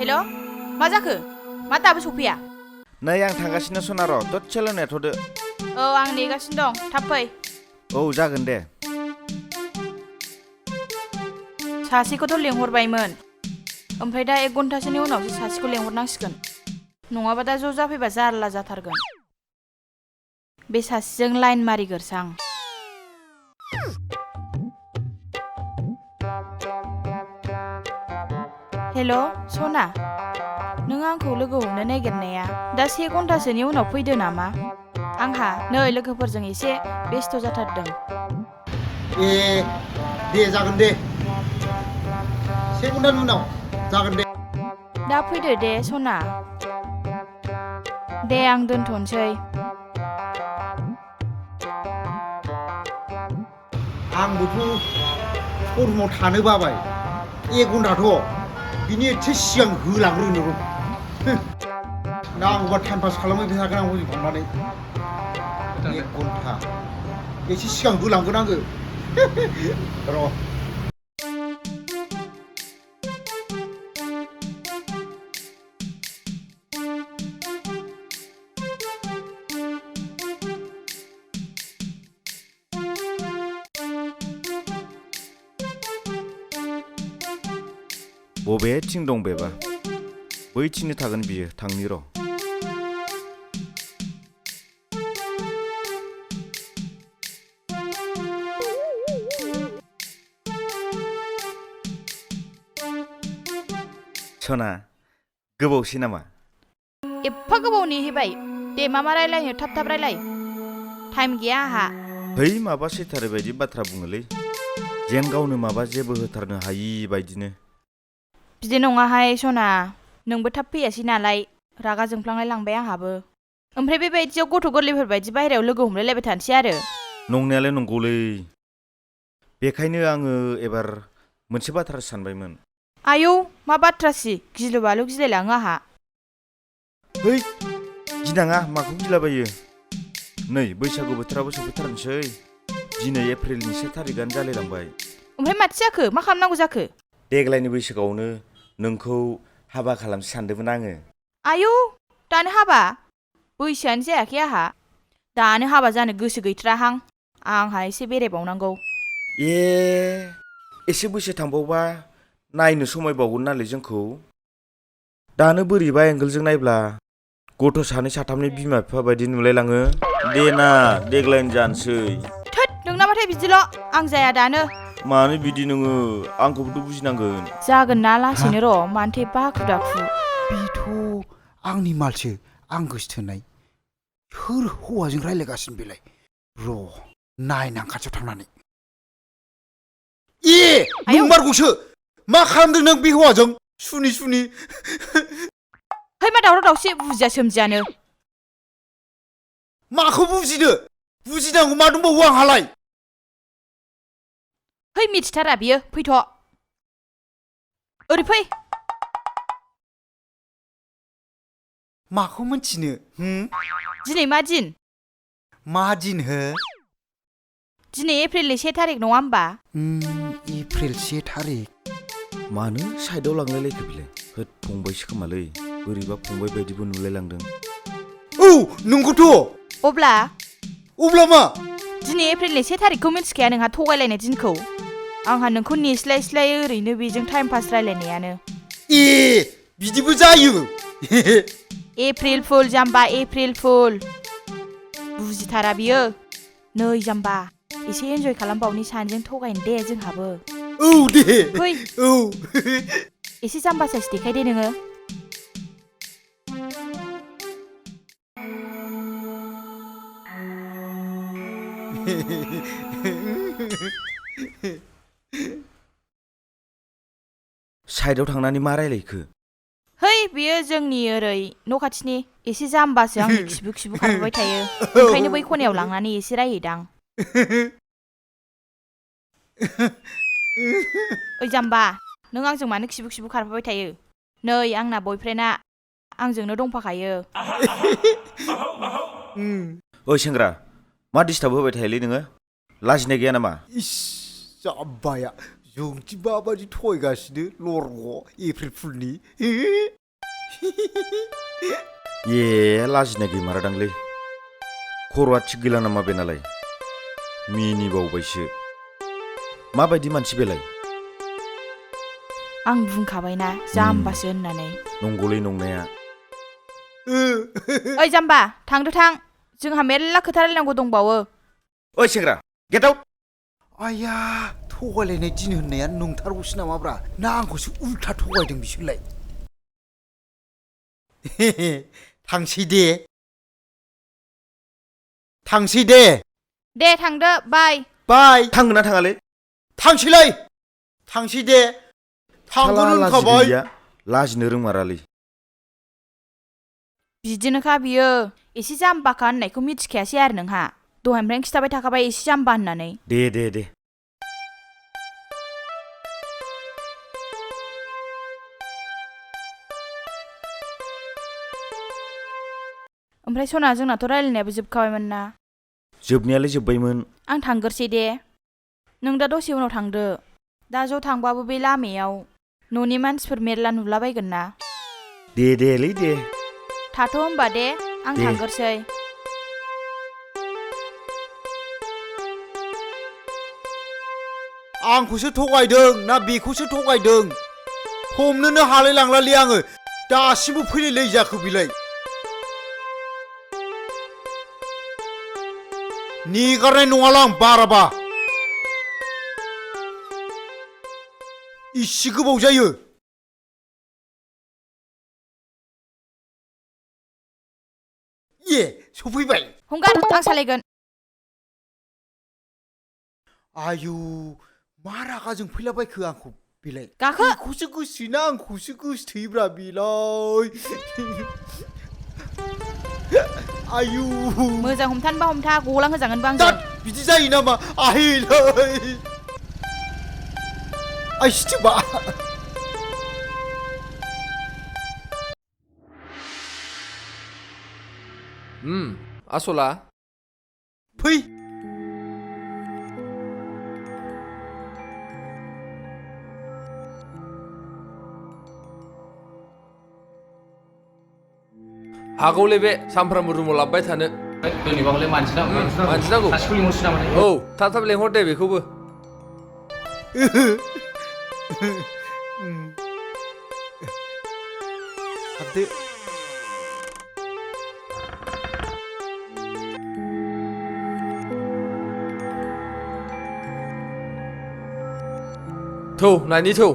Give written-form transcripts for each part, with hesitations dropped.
हेल' मा जाखो? मा दाबो सफैया? नै आं थांगासिनो सना र' दसेल' नेथ'दो। औ आं नेगासिनो दं, थाब फै। औ जागोन दे। सासेखौथ' लेंहरबायमोन, ओमफ्राय दा 1 घन्टासोनि उनावसो सासेखौ लेंहरनांसिगोन। नङाबा दा ज' जाफैबा जारला जाथारगोन। बे सासेजों लाइन मारिगोरसां। हेल' सना, नों आंखौ लोगो हमनो नागिरनाया दा 1 घन्टासोनि उनाव फैदो नामा? आंहा नै लोगोफोरजों एसे बेस्थ' जाथारदों। दे जागोन दे। 1 घन्टानि उनाव जागोन दे। दा फैदो दे सना। दे आं दोनथ'नोसै। आंबोथ' शरुमाव थानो बाबाय। 1 घन्टाथ' बिनि एसे सिगां होलांग्रोनो र'। नांगौबा टाइम पास खालामहैबाय थागोन आं हजों थांनानै। 1 घन्टा एसे सिगां होलांगोन आङो। र' बबेथिं दं बेबा? बैथिंनो थागोन बियो, थांनि र'। सना, गोबावसै नामा? एफा गोबाव नेहैबाय। दे मा रायलायनो थाब थाब रायलाय। टाइम गैया आंहा। है माबा सैथारै बायदि बाथ्रा बुङोलै। जेन गावनो माबा जेबो होथारनो हायि बायदिनो। बिदि नङाहाय सना, नोंबो थाब फैयासै नालाय रागा जोंफ्लांलाय लांबाय आंहाबो। ओमफ्राय बेबायदियाव गथ' गोरलैफोर बायदि बाहेरायाव लोगो हमलायलायबाय थानोसै आरो। नंनायालाय नंगौलै। बेखायनो आङो एबार मोनसे बाथ्रा सानबायमोन। आयौ मा बाथ्रासि, गिलु बालु गिलायलाङो आंहा। है गिनाङा, माखौ गिलाबायो। नै बैसागु बोथोराबो सफैथारनोसै। दिनै एप्रिलनि 1 थारिखआनो जालायलांबाय। ओमफ्राय माथो जाखो? मा खालामनांगौ जाखो? देग्लायनि बैसागुआवनो नोंखौ हाबा खालामनो सानदोंमोन आङो। आयौ दानो हाबा? बैसोआनो जायाखै आंहा। दानो हाबा जानो गोसो गैथ्राहां। आंहा एसे बेरायबावनांगौ। एसे बैसो थांबावबा नायनो समायबावगोन नालाय जोंखौ। दानो बोरैबा एंगोलजों नायब्ला गथ' 2 3 बिमा बिफा बायदि नुलायलाङो। देना देग्लायनो जानोसै। थोद नोंनामाथाय बिदिल', आं जाया दानो। मानो बिदि नोङो? आंखौबोथ' बुजिनांगोन। जागोन ना लासैनो र', मानोथो एफा हाखु दाखु। बेथ' आंनि मालसो, आं गोसोथोनाय। सोर हौवाजों रायलायगासिनो बेलाय? र' नायनां खाथियाव थांनानै। नंमारगौसो। मा खालामदों नों बे हौवाजों? सुनि सुनि। है मा दावराव दावसि, बुजिया सोमजियानो। माखौ बुजिनो? बुजिनांगौ मा दंबावो आंहालाय? है मिथिथारा बियो, फैथ'। ओरै फै। माखौ मिथिनो? दिनै मा दिन? मा दिन हो? दिनै एप्रिलनि 1 थारिख नङा होमबा? एप्रिल 1 थारिख। मानो साइडआव लांलायलायखो बेलाय? होद फंबायसो खोमालै। बोरैबा फंबाय बायदिबो नुलायलांदों। औ नंगौथ'। अब्ला मा? दिनै एप्रिलनि 1 थारिखखौ मिथिखाया नोंहा, थगायलायनाय दिनखौ? आंहा नोंखौ नेस्लायस्लाय ओरैनो बेजों टाइम पास रायलायनायानो। बिदिबो जायो? एप्रिल फुल जाम्बा, एप्रिल फुल। बुजिथारा बियो। नै जाम्बा, एसे एन्जय खालामबावनि सानैजों थगायनो दे जोंहाबो। औ दे। फै। औ। एसे जाम्बा साइस देखायदे नोङो। साइडआव थांनानै मा रायलायखो? है बेयो जोंनि ओरै न' खाथिनि एसे जाम्बासो, आंनि खिबु खिबु खारबोबाय थायो। ओंखायनो बै खनायाव लांनानै एसे रायहैदां। ओइ जाम्बा, नों आंजों मानो खिबु खिबु खारफाबाय थायो? नै आंना बयफ्रेन्डआ आंजोंनो दंफाखायो। ओइ सेंग्रा, मा डिस्टार्ब होबाय थायोलै नोङो? लाजिनाय गैया नामा? इस जाब्बाया नोंदि माबादि थगायगासिनो लरग' एप्रिल फुलनि ए लाजिनाय गैमारादांलै खर'आ थिग गैला नामा बेनालाय मिनिबावबायसो माबायदि मानसि बेलाय आं बुंखाबायना जाम्बासो होननानै नंगौलै नंनाया ओइ जाम्बा थांदो थां जोंहा मेरला खोथा रायलायनांगौ दंबावो ओइ सेंग्रा गेट आउट आया थगायलायनाय दिन होननाया नंथारगौसो नामाब्रा ना आंखौसो उल्था थगायदों बिसोरलाय थांसै दे दे थांदो बाय बाय थांगोन ना थाङालै थांसैलै थांसै दे थांगोन होनखाबाय लाजिनो रोंमारालै बिदिनोखा बियो एसे जाम्बाखा होननायखौ मिथिखायासै आरो नोंहा दहायनिफ्रायनो खिथाबाय थाखाबाय एसे जाम्बा होननानै दे ओमफ्राय सना जोंनाथ' रायलायनायाबो जोबखाबायमोन ना जोबनायालाय जोब्बायमोन आं थांगोरसै दे नों दा दसे उनाव थांदो दा ज' थांबाबो बे लामायाव न'नि मानसिफोर मेरला नुलाबायगोन ना देलै दे थाथ' होमबा दे आं दे। थांगोरसै आंखौसो थगायदों ना बेखौसो थगायदों हमनोनो हालाय लांलालै आङो दासिमबो फैलाय जाखो बिलाय नेगारनाय नङालां बाराबा इसे गोबाव जायो सफैबाय हंगार आं सालायगोन आयु मा रागाजों फैलाबायखो आंखौ बेलाय गाखो बेखौसो गोसोथोयोना आंखौसो गोसोथोयोब्रा बेलाय आयु मोजां हमथानोबा हमथा गलां होजागोनबा आंजों बिदि जायो नामा आइलै आइसिथिबा आसला फै हागौलै बे सामफ्रामबो रुमाव लाबोबाय थानो दिनैबाबोलाय मानजिनांगौ सासेखौ लिंहरसै नामा औ थाब थाब लेंहर दे बेखौबो हाबदो थौ नायनि थौ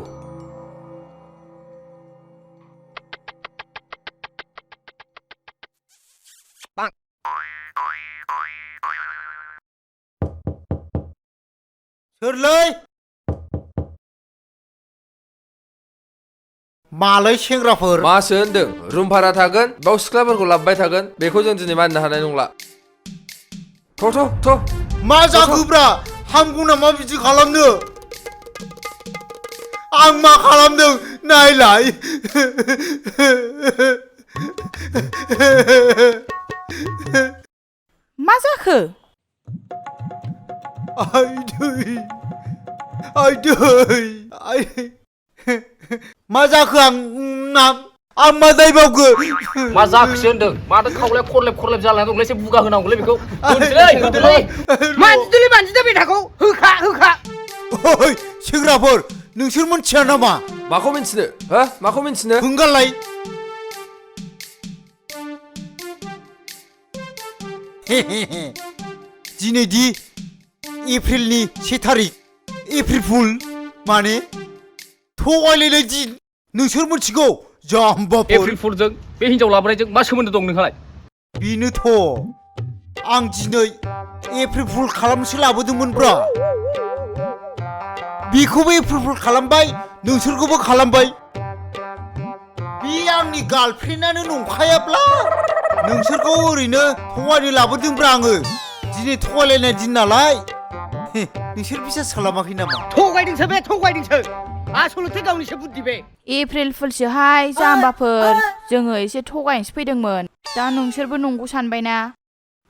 सोरलै मालै सेंग्राफोर मासो होनदों रुम भारा थागोन बाव सिख्लाफोरखौ लाबोबाय थागोन बेखौ जों दिनै मानिनो हानाय नंला थ' मा जाखोब्रा हामगौ नामा बिदि खालामनो आं मा खालामदों नायलाय मा जाखो मा जाखो आं मा दायबावगो मा जाखोसो होनदों माथो खावलाय खरलेब जालायना दंलै एसे बुगा होनांगौलै बेखौ मानजिदो बेटाखौ होखा ओइ सेंग्राफोर नोंसोर मोनथिया नामा माखौ मिन्थिनो हो माखौ मिन्थिनो होंगारलाय दिनै दि एप्रिलनि 1 थारिख एप्रिल फुल माने थगायलायनाय दिन नोंसोर मिथिगौ जाम्बाफोर एप्रिल फुलजों बे हिनजाव लाबोनायजों मा सोमोन्दो दं नोंहालाय बेनोथ' आं दिनै एप्रिल फुल खालामनोसो लाबोदोंमोनब्रा बेखौबो एप्रिल फुल खालामबाय नोंसोरखौबो खालामबाय बे आंनि गार्लफ्रेन्डआनो नंखायाब्ला नोंसोरखौ ओरैनो थगायनो लाबोदोंब्रा आङो दिनै थगायलायनाय दिन नालाय नोंसोर बिसास खालामाखै नामा थगायदोंसो आसलथे गावनिसो बुद्धि बे एप्रिल फुलसोहाय जाम्बाफोर जोङो एसे थगायनोसो फैदोंमोन दा नोंसोरबो नंगौ सानबायना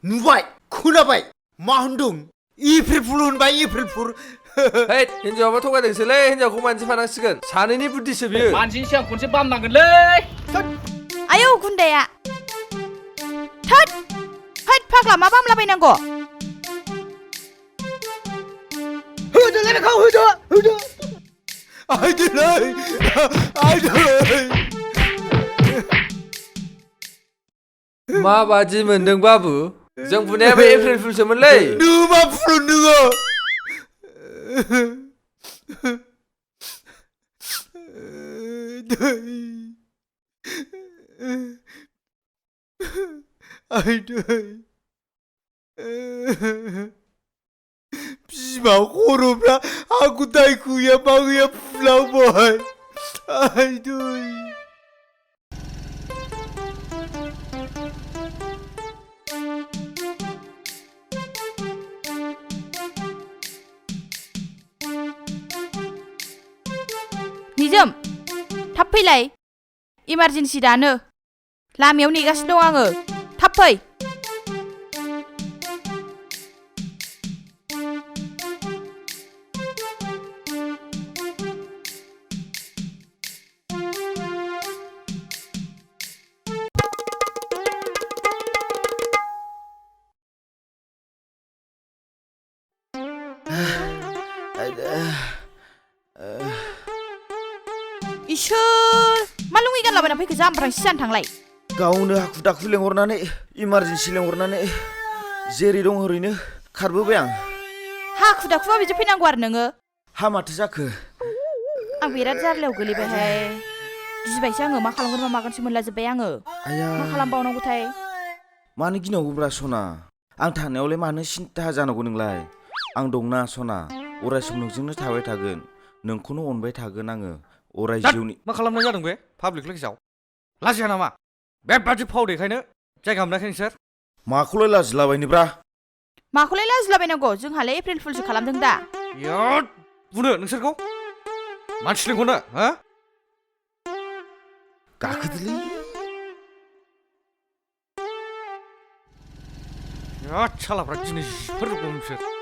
नुबाय खोनाबाय मा होनदों एप्रिल फुल होनबाय एप्रिल फुल है हिन्जावाबा थगायदोंसोलै हिन्जावखौ मानजिफानांसिगोन सानैनि बुद्धिसो बियो मानसिनि सिगां खनसे बामनांगोनलै आयौ गुन्दाया थोद हैद फाग्ला मा बामलाबायनांगौ होदोलै बेखौ होदो आयदोलै आयदै माबादि मोनदों बाबु जों बुनायाबो एप्रिल फुलसोमोनलै नों मा फुल नोङो आयदै बिमा खर'फ्रा आंखौ दाय गैया मा गैया फुलांबाय आयदै निजोम थाब फैलाय इमारजेन्सि दानो लामायाव नेगासिनो दं आङो थाब फै इसोर मा लुङै गानलाबायना फैखो जाम्ब्रां सिजानो थांलाय गावनो हाखु दाखु लेंहरनानै इमारजेन्सि लेंहरनानै जेरै दं ओरैनो खारबोबाय आं हाखु दाखुबा बिदि फैनांगौ आरो नोङो हा माथो जाखो आं बिराद जार्लायाव गोलैबायहाय गिबायसो आङो मा खालामगोन मा मागोनसो मोनलाजोब्बाय आङो आया मा खालामबावनांगौथाय मानो गिनांगौब्रा सना आं थानायावलाय मानो सिन्था जानांगौ नोंलाय आं दंना सना अराय सम नोंजोंनो थाबाय थागोन नोंखौनो अनबाय थागोन आङो अराय जिउनि मा खालामनाय जादों बे पाब्लिक प्लेसाव लाजिया नामा बेबादि फाव देखायनो जायगा मोनाखै नोंसोर माखौलाय लाजिलाबायनोब्रा माखौलाय लाजिलाबायनांगौ जोंहालाय एप्रिल फुलसो खालामदों दा बिराद बुनो नोंसोरखौ मानसि लिंहरनो हा गाखोदोलै बिराद सालाफ्रा दिनै जिफोर जोबगौ नोंसोर